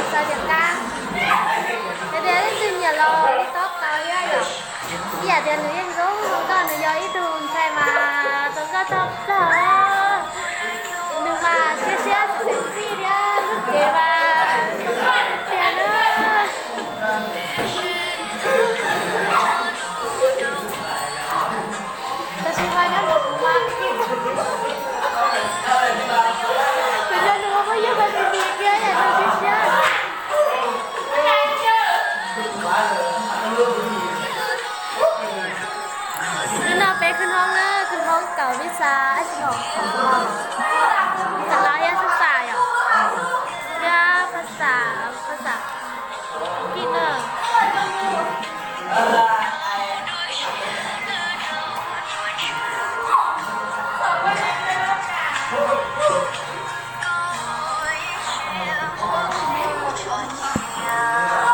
Txog tias qab, yog tias leej twg nyiam los li tob tau thiab yom. Ib yam tias nws yeej zoo zoo nkauj, nws yog ib tug ntxhais mas zoo nkauj tshaj plaws. Nws mas siab siab xim xim txij thiab lub cev mas zoo nkauj tiag tiag na. Tab sis mas nyob ntawm kuv mas, kuv nyob nws muaj phooj ywg mas tus nis kiag yam nws siab siab. Hnub no peb khwv hoob na, khwv hoob kaum pib xas ib si los, pib xas los thiab xab xas yom, thiab phaj xas, phaj xas kij na.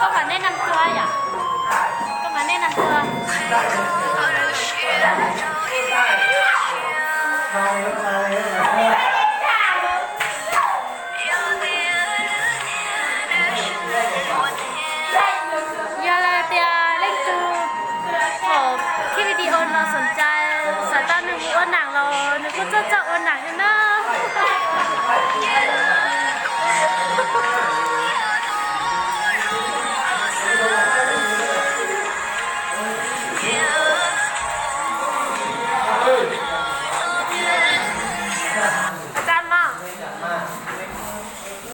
Koj mas nej nam tua yom? Koj mas nej nam tua?